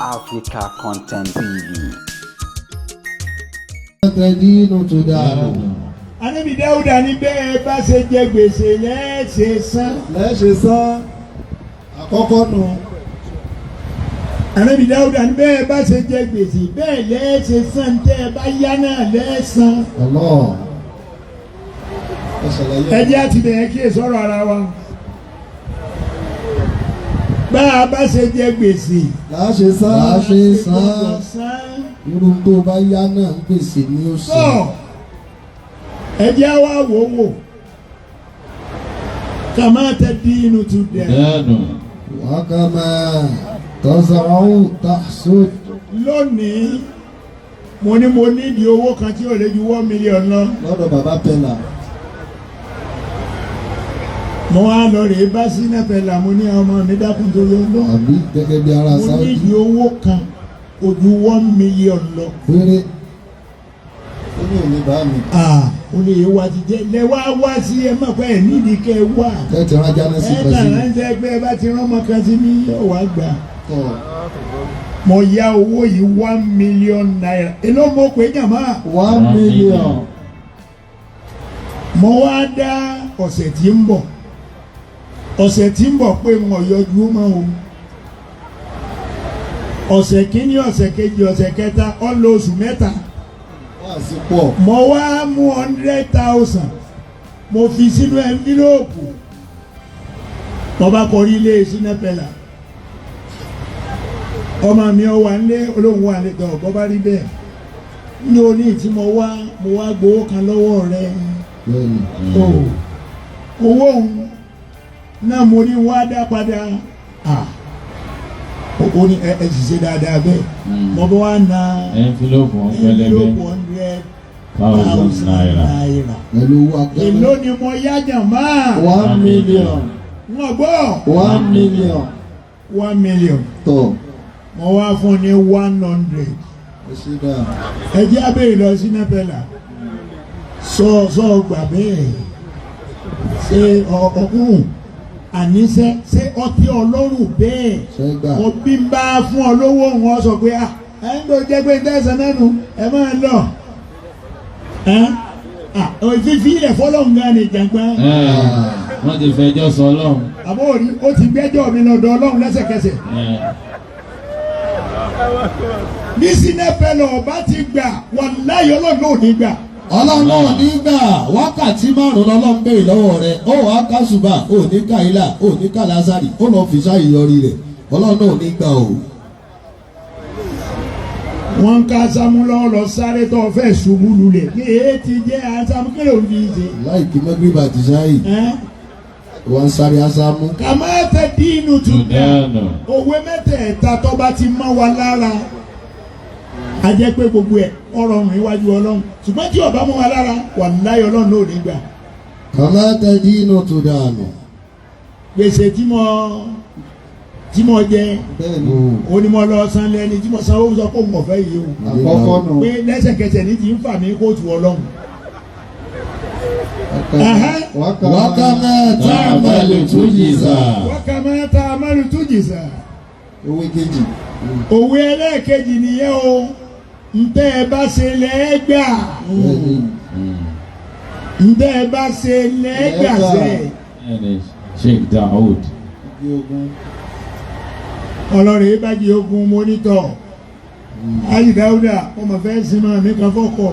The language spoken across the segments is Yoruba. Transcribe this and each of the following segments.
Africa Content TV. Tẹ̀dínú tó dáa. Ànábì Dáúdà ní bẹ́ẹ̀ bá ṣe jẹ gbèsè lẹ́ẹ̀ṣẹ̀ san. Lẹ́ṣẹ̀ sán àkọ́kọ́ nù. Ànábì Dáúdà ní bẹ́ẹ̀ bá ṣe jẹ gbèsè bẹ́ẹ̀ lẹ́ẹ̀ṣẹ̀ san, tẹ́ ẹ bá yá náà lẹ́ẹ̀san. Allah. Ẹ ṣàlàyé. Ẹ jẹ́ àti bẹ̀rẹ̀ kí èso ọ̀rọ̀ ara wa. Bá a bá ṣe jẹ gbèsè Láṣẹ sán. Láṣẹ sán. Gbọ́dọ̀ san. Irú tó bá yá náà ń gbèsè ní ó Sọ sàn. Ẹ jẹ́ wá wò wò. Kama tadinu tudan. Dánù. وكما تزرع تحصد. Lónìí, mo ní mo nídìí owó kan tí ò lè ju 1 million lọ. Lọ́dọ̀ bàbá Pẹ́lá. Mo wá lọ rèé bá sínẹ́fẹ̀lá, mo ní ọmọ mi, dákun torí Ọlọ́run. Àbí gẹ́gẹ́ bí ará Mo Sáúdí. nídìí owó kan kò ju 1 million lọ. Péré. Ó ní òní bá mi. Ah, ó lè wá ti jẹ́ lẹ wá wá sí, ẹ má pẹ́ ẹ̀ nídìí kẹ́ ẹ wá. Tẹ́tí rájá náà sí Ẹ kan kàn sí. ránṣẹ́ pé ẹ bá ti rán ọmọ kan sí ní yóò wá gbà. Tọ̀. Mo yá owó yìí, ₦1 million. Èló mo pè é, jàmá? 1 million. Mo wá dá ọ̀sẹ̀ tí ń bọ̀, ọ̀sẹ̀ tí ń bọ̀ pé n ò yọjú mọ́ o. Ọ̀sẹ̀ kínní, ọ̀sẹ̀ kejì, ọ̀sẹ̀ kẹta, ó lọ oṣù 3. Wá sí pọ̀. Mo wá mú 100,000, mo fi sínú envelope, mo bá kọrí ilé sinapẹ̀lá. Ọmọ mi ọ wà nílé, olóhùn wà nílé. Tọ̀ bọ́ bá rí bẹ́ẹ̀ ní oní tí mo wá, mo wá gbowó kan lọ́wọ́ rẹ. Bẹ́ẹ̀ni. O owó òun náà mo ní wá dá padà. Ah, ó ní ẹ sì ṣe dáadáa bẹ́ẹ̀. Mo bá wá na Envelope wọn pẹlẹbẹ. Envelope hundred thousand thousand naira. naira. Pẹ̀lú owó akẹ́kọ̀ọ́. Èló ni mo yá, jàmbá? 1 million. Wọ́n gbọ́. 1 million. 1 million. Tọ̀. Mo wá fún ní 100. Ẹ ṣe dáa. Ẹ jẹ́ abẹ́rẹ́ lọ sí nẹ́pẹ̀lá, sọ sọ gbà bẹ́ẹ̀. Ṣé ọkùnrin àníṣe ṣé ọtí ọlọ́run bẹ́ẹ̀? Ṣé gbà. Òbí ń bá fún ọ lówó, wọn sọ pé ah, ẹ ń gbọ́ jẹ́ pé tẹ̀sán náà nù, ẹ máa lọ ẹ fífi ilẹ̀ fọlọ́ǹgá ni jàǹgbá. Ẹ wọ́n ti fẹjọ́ sọ Ọlọ́run. Àbó òní ó ti gbẹ́jọ́ mi lọ́dọ̀ Ọlọ́run lẹ́sẹ̀kẹsẹ̀. Ẹ Bí sinẹ́pẹ̀lẹ̀ ọba ti gbà, wàláyé, Ọlọ́run ò ní gbà. Ọlọ́run náà nígbà wákàtí 5 lọ́lọ́run béèrè lọ́wọ́ rẹ̀. Ó wàá kásùbà, ó ní kàílà, ó ní kàlásàrì, ó lọ fi sáyì yọrí rẹ̀. Ọlọ́run náà nígbà o. Wọ́n ń ká sámú lọ́wọ́, lọ sáré tó fẹ́ ṣubú lulẹ̀ kí èyí ti jẹ́ àsámú, kí ló ń fi ṣe? Láìkí mọ́gìrìbà ti sáyì, Ẹ́n? wọ́n ń sáré ásámú. Kama tadinu tudan. Dánù. Òwe mẹ́tẹ̀ẹ̀ta tó bá ti mọ́ wa lára, a jẹ́ pé gbogbo ẹ̀ ọ̀rọ̀ ọ̀run iwájú Ọlọ́run. Ṣùgbọ́n tí ó bá mọ́ wa lára, wàláyé, Ọlọ́run náà ò ní gbà. Kama tadinu tudan. Gbèsè tí mo jẹ, Bẹ́ẹ̀ni. ó ní mo lọ san lẹ́ni tí mo sanwó sọ pé òun ọ̀fẹ́ yìí o. Àkọ́kọ́ nù. Pé lẹ́sẹ̀kẹsẹ̀ ní ti ń fà mí kóòtù Ọlọ́run. Ẹ̀hẹ́. Wakama ta'malu tujza. Wakama ta'malu tujza. Owó kejì. Òwe ẹlẹ́ẹ̀kejì nìyẹn o. Ntẹ́ ẹ bá ṣe lẹ́ẹ̀gbà. Bẹ́ẹ̀ni. Ntẹ́ ẹ bá ṣe lẹ́ẹ̀gbà sẹ́. Ẹni Sheikh Daoud. Ọlọ́run bá jí ogun mọ́nítọ̀. Ayé Dáúdà, wọ́n mọ̀ fẹ́ sinmi mi kan fọ́kọ̀.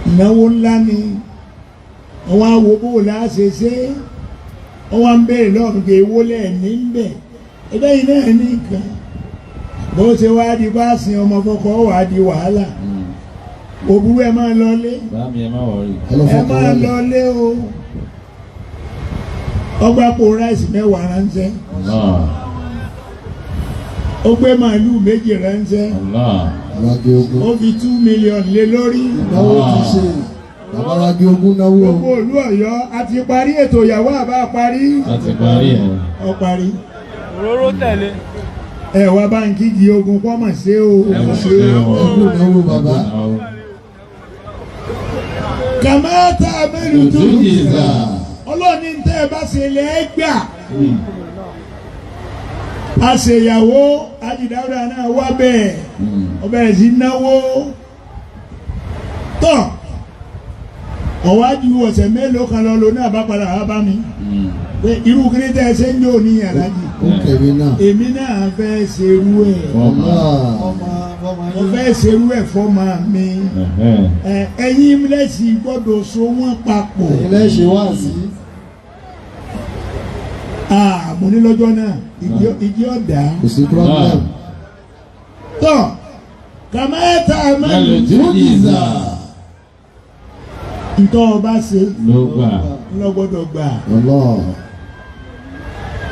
Ìnáwó ńlá ni. Wọ́n á wo bó o lá ṣe ṣe. Wọ́n wá ń béèrè lọ́ọ̀mù pé ewó lẹ̀ ní ń bẹ̀. Ẹgbẹ́ yìí náà ní nǹkan. Bó ṣe wá di bá sin ọmọ fọkọ, wà á di wàhálà. Òbúrú, ẹ máa lọ lé. Bámi, ẹ má worry. Ẹ máa lọ lé o. Ọgbà po rice 10 ránṣẹ́. Allah. Ó gbé màálù 2 ránṣẹ́. Allah. Babage ogun. Ó fi 2 million lé lórí. Náwó ti ṣe. Babage ogun náwó. Gbogbo ìlú Ọ̀yọ́, a ti parí ètò ìyàwó, àbá parí? Láti parí ẹ̀. Ọ parí. Òróró tẹ̀lé. Ẹ wá báńkì jí ogun pọ́mọ̀ sí o. Ṣe ẹkú náwó bàbá. Kama ta'malu Tujza. Ọlọ́ọ̀ni tẹ́ ẹ bá ṣe lẹ́gbà. A ṣèyàwó ajidáwúdà náà wá bẹ́ẹ̀, ó bẹ̀rẹ̀ sí náwó tọ́. Ọ̀wájú ọ̀sẹ̀ mélòó kan lọ lò náà bá padà wá bá mi pé irú kí tẹ́ ẹ ṣe ń jò ní alájì. Ó kẹ̀mí náà. Èmi náà fẹ́ ṣerú ẹ̀. Allah. Mo fẹ́ ṣerú ẹ̀ fọ́mọ mi. Ẹ̀yin lẹ́sìn gbọ́dọ̀ so wọ́n papọ̀. Ẹ̀yin lẹ́ ṣe wá sí. Mo ní lọ́jọ́ náà ìdí ọ̀dà. Kò sí problem. Tọ́ kàmáta Mẹ́lò mẹ́lò tí ó jìzà. Ntọ́ ọba ṣe Ló gbà. lọ́gbọ́dọ̀ gbà. Allah.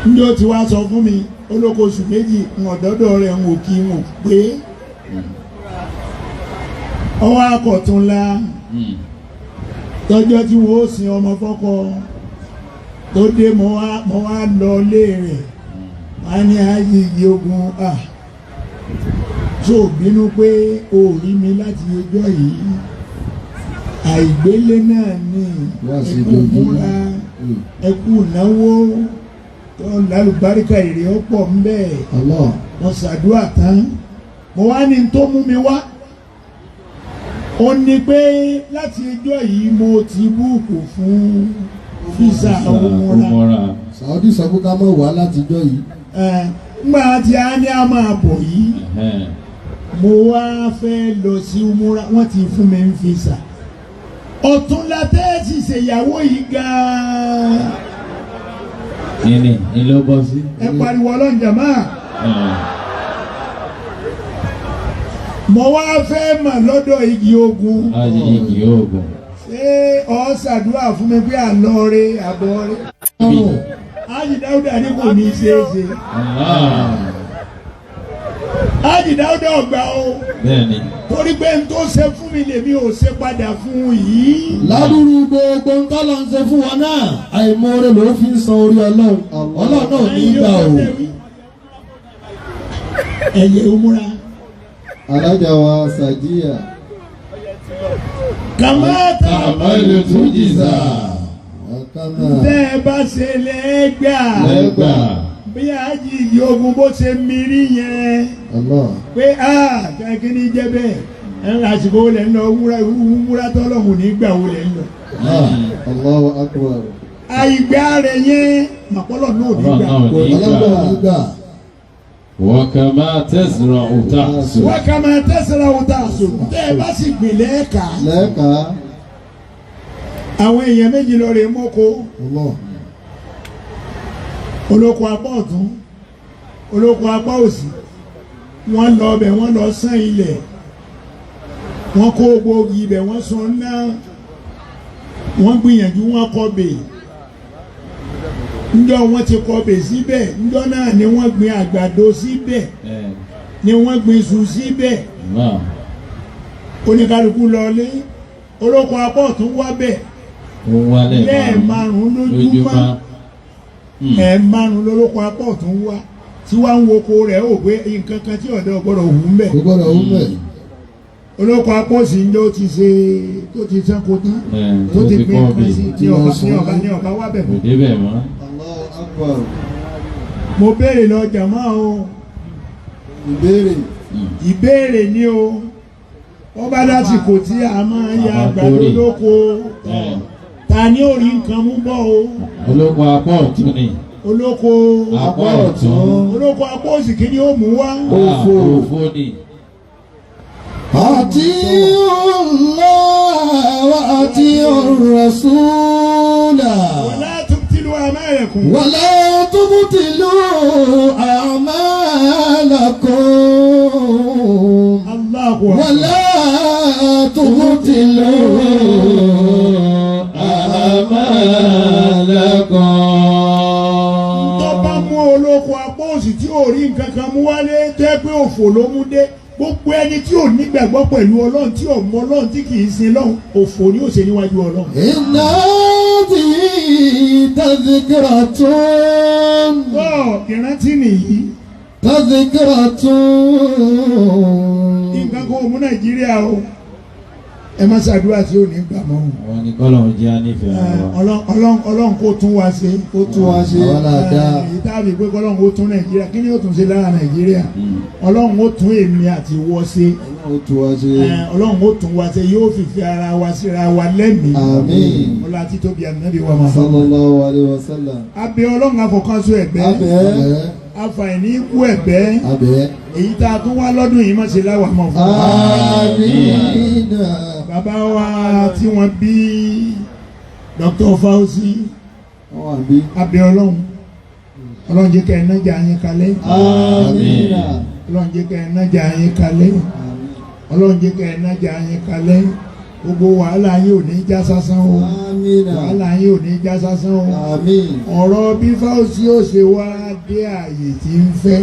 Njẹ́ o ti wá sọ fún mi olóko oṣù méjì ń ọ̀dọ́dọ̀ rẹ̀ ń wò kí ń wò pé ọwọ́ akọ̀tún la tọ́jọ́ tí wọ́n ó sin ọmọ fọ́kọ tó dé, mo wá lọ lé rẹ̀, wá ní ayé igi ogun à tó bínú pé o ò rí mi láti ẹjọ́ yìí, àìgbélé náà ní Wá sí ẹkú dojúmọ́. múra, ẹkú náwó tó lálùbáríkà, èrè ọ̀pọ̀ ń bẹ́ẹ̀. Allah. Mo ṣàdúrà tán, mo wá ní tó mú mi wá, ó ní pé láti ẹjọ́ yìí mo ti book fún visa umura. Umura. Saudi sọ pé ká mọ̀ wá látijọ́ yìí. Ẹ ńgbà tí a ní a máa bọ̀ yìí, mo wá fẹ́ lọ sí umura, wọ́n ti fún mi ń visa ọ̀túnla tẹ́ẹ̀sì ṣèyàwó yìí gan-an. Kíni ni ló bọ́ sí? Ẹ pariwo ọlọ́run jàmáà. Mo wá fẹ́ mọ̀ lọ́dọ̀ igi ogun. Láti igi ogun. Ṣé ọ ṣàdúrà fún mi pé àlọ́ rẹ àbọ̀ rẹ? Ájì Dáúdà ní kò ní í ṣeé ṣe. Allah. Ájì Dáúdà ọgbà o. Bẹ́ẹ̀ni. Torí pé n tó ṣe fún mi lèmi ò ṣe padà fún un yìí. Ládùúrú gbogbo ń tọ́lọ̀ ń ṣe fún wọn náà, àìmoore ló fi ń san orí Ọlọ́run. Ọlọ́run náà ní í gbà o. Ẹ̀yẹ òmùra. Alájà wa Sàjíyà. Kàmáta Àmọ́lù tún jìzà. Ọ̀kánà. Tẹ́ ẹ bá ṣe lẹ́gbà. Lẹ́gbà. Bí ájì ìyí ogun bó ṣe mírí yẹn. Allah. Pé a kí ni jẹ́ bẹ́ẹ̀, ẹ̀ ń àsìkò lẹ̀ ń lọ wúrà wúrà tọ́lọ́hùn nígbà wo lẹ̀ ń lọ. Allahu akbar. Àìgbà rẹ̀ yẹn màpọ́lọ̀ náà ò ní Ọlọ́run gbà. náà ò ní Ọlọ́run gbà. náà ní gbà. Wọ́kàmá tẹ̀sán òtá sùn. Wọ́n kà máa tẹ̀sán òtá sùn tẹ́ ẹ bá sì gbìn lẹ́ẹ̀ka. Lẹ́ẹ̀ka. Àwọn èèyàn méjì lọ rè mọ́kọ. Allah. Olóko apá ọ̀tún, olóko apá òsì, wọ́n lọ ọbẹ̀, wọ́n lọ sán ilẹ̀, wọ́n kó gbòógì ibẹ̀, wọ́n sọ ná, wọ́n gbìyànjú, wọ́n kọbè. Ńjọ́ wọ́n ti kọbè síbẹ̀, ńjọ́ náà ni wọ́n gbin àgbàdo síbẹ̀, ni wọ́n gbin iṣu síbẹ̀. Allah. Oníkálukú lọlé, olóko apá ọ̀tún wá bẹ̀ Ó wálẹ̀ lẹ́ẹ̀márùn lójúmọ́. Ẹ̀ẹ̀márùn lólóko apá ọ̀tún wá tí wàá ń woko rẹ̀, ó gbé nǹkan kan tí ọ̀dọ́ gbọ́dọ̀ hù ń bẹ̀. Kò gbọ́dọ̀ ó mẹ̀. Olóko apá òsì ń jẹ́ ó ti ṣe tó ti sánko tán, tó ti gbé nǹkan sí ní ọba ní ọba ní ọba wá bẹ̀ Kò mọ́. débẹ̀ mọ́. Allahu akbar. Mo béèrè lọ jàmá o. Ìbéèrè. Ìbéèrè ni o, wọ́n bá lásìkò tí a máa ń ya Àwọn àgbàdo kórè. lóko, ta ni ó rí nǹkan mú bọ́ o? Olóko apá ọ̀tún ni. Olóko Apá ọ̀tún. Olóko apá òsì kí ni ó mú wá? Òfo. Òfo ni. أطيعوا الله وأطيعوا الرسول. ولا تبطلوا أعمالكم. ولا تبطلوا أعمالكم. الله أكبر. ولا تبطلوا أعمالكم. Tó bá mú olóko apá òsì tí ò rí nǹkan kan mú wálé, tẹ́ pé òfò ló mú dé, gbogbo ẹni tí ò nígbàgbọ́ pẹ̀lú Ọlọ́run, tí ò mọ Ọlọ́run, tí kì í sin Ọlọ́run, òfò ni ó ṣe níwájú Ọlọ́run. إن هذه تذكرة. Tọ́ ìrántí nìyí. تذكرة. Nǹkan kò mú Nàìjíríà o. Ẹ má ṣàdúrà tí ò ní gbà mọ́ o. Àwọn ni kọ́lọ́hún jẹ́ anífẹ̀ẹ́ ara wa. Ọlọ́run kó tún wa ṣe. Ó tún wa ṣe. Àwọn là dá. Èyí táàbì pé kọ́lọ́run ó tún Nàìjíríà kí ni yóò tún ṣe lára Nàìjíríà? Ọlọ́run ó tún èmi àti ìwọ ṣe. Ọlọ́run ó tún wa ṣe. Ọlọ́run ó tún wa ṣe yóò fìfẹ́ ara wa síra wa lẹ́mìí. Àmín. Ọlá títóbi ànábì wa Muhammad. Sallallahu alayhi wa sallam. Abẹ Ọlọ́run afọkànso ẹ̀bẹ̀. Abẹ́. Afàìní ikú ẹ̀bẹ̀. Abẹ́. Èyí tá a tún wá lọ́dún yìí má ṣe láwà mọ́ fún wa. Àmín. Bàbá wa tí wọ́n bí Dr. Fauci Wọ́n wà bí. abẹ Ọlọ́run. Ọlọ́run jẹ́ kẹ́ ẹ nájà yín kalẹ̀. Àmín. Ọlọ́run jẹ́ kẹ́ ẹ nájà yín kalẹ̀. Ọlọ́run jẹ́ kẹ́ ẹ nájà yín kalẹ̀. Gbogbo wàhálà yín ò ní já sásán o. Àmín. Wàhálà yín ò ní já sásán o. Àmín. Ọ̀rọ̀ bí Fauci ó ṣe wá dé ààyè tí ń fẹ́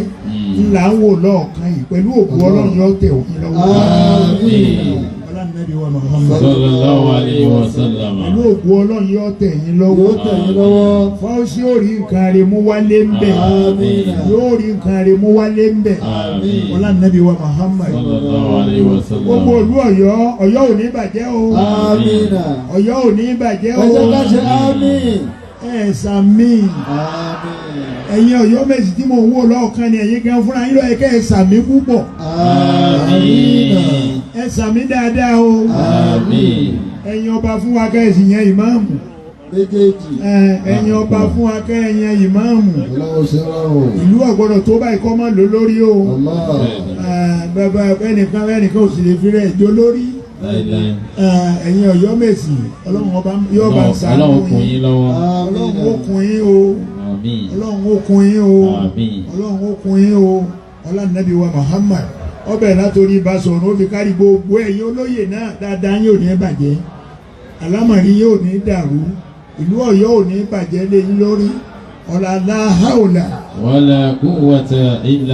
ńlá ń wò lọ́ọ̀kan yìí pẹ̀lú òkú Ọlọ́run yóò tẹ̀ wọ́n lọ́wọ́. Àmín. Ọlọ́run Nábì wa Muhammad. Sallallahu alayhi wa sallam. Pẹ̀lú òkú Ọlọ́run yóò tẹ̀ yín lọ́wọ́. Yóò tẹ̀ yín lọ́wọ́. Fauci ó rí nǹkan rẹ̀ mú wálé ń bẹ̀. Àmín. Yóò rí nǹkan rẹ̀ mú wálé ń bẹ̀. Àmín. Ọlọ́run Nábì wa Muhammad. Sallallahu alayhi wa sallam. Gbogbo ìlú Ọ̀yọ́, Ọ̀yọ́ ò ní bàjẹ́ o. Àmín. Ọ̀yọ́ ò ní bàjẹ́ o. Ẹ jẹ́ ká ṣe àmín. Ẹ sàmì. Àmín. Ẹ̀yin Ọ̀yọ́ Mèsì tí mò ń wò lọ́ọ̀kan ni ẹ̀yin gan fúnra yín ló yẹ kẹ́ ẹ sàmì púpọ̀. Àmín. Ẹ sàmì dáadáa o. Àmín. Ẹ̀yin ọba fún wa kẹ́ ẹ sì yẹn ìmáàmù. Méjèèjì. Ẹ̀yin ọba fún wa kẹ́ ẹ yẹn ìmáàmù. Ọlọ́run ṣe rọrùn. Ìlú ọ̀gbọ́dọ̀ tó báyìí kọ́ mọ́ lò lórí o. Allah. Bàbá ẹnìkan ẹnìkan ò sì lè fi rẹ̀ jó lórí. Láíláí. Ẹ̀yin Ọ̀yọ́ Mèsì Ọlọ́run ọba yóò bá ń ṣàánú Ọlọ́run kún yín. yín lọ́wọ́. Ọlọ́run ó kún yín o. Àmín. Ọlọ́run ó kún yín o. Àmín. Ọlọ́run ó kún yín o. Ọlọ́run Nábì wa Muhammad. Ọbẹ̀ látòrí Basọ̀run ó fi kárí gbogbo ẹ̀yin olóyè náà dáadáa yín ò ní bàjẹ́. Àlámọ̀rí yín ò ní dàrú. Ìlú Ọ̀yọ́ ò ní bàjẹ́ lé yín lórí. Ọ̀là láhàólà. Wala quwwata illa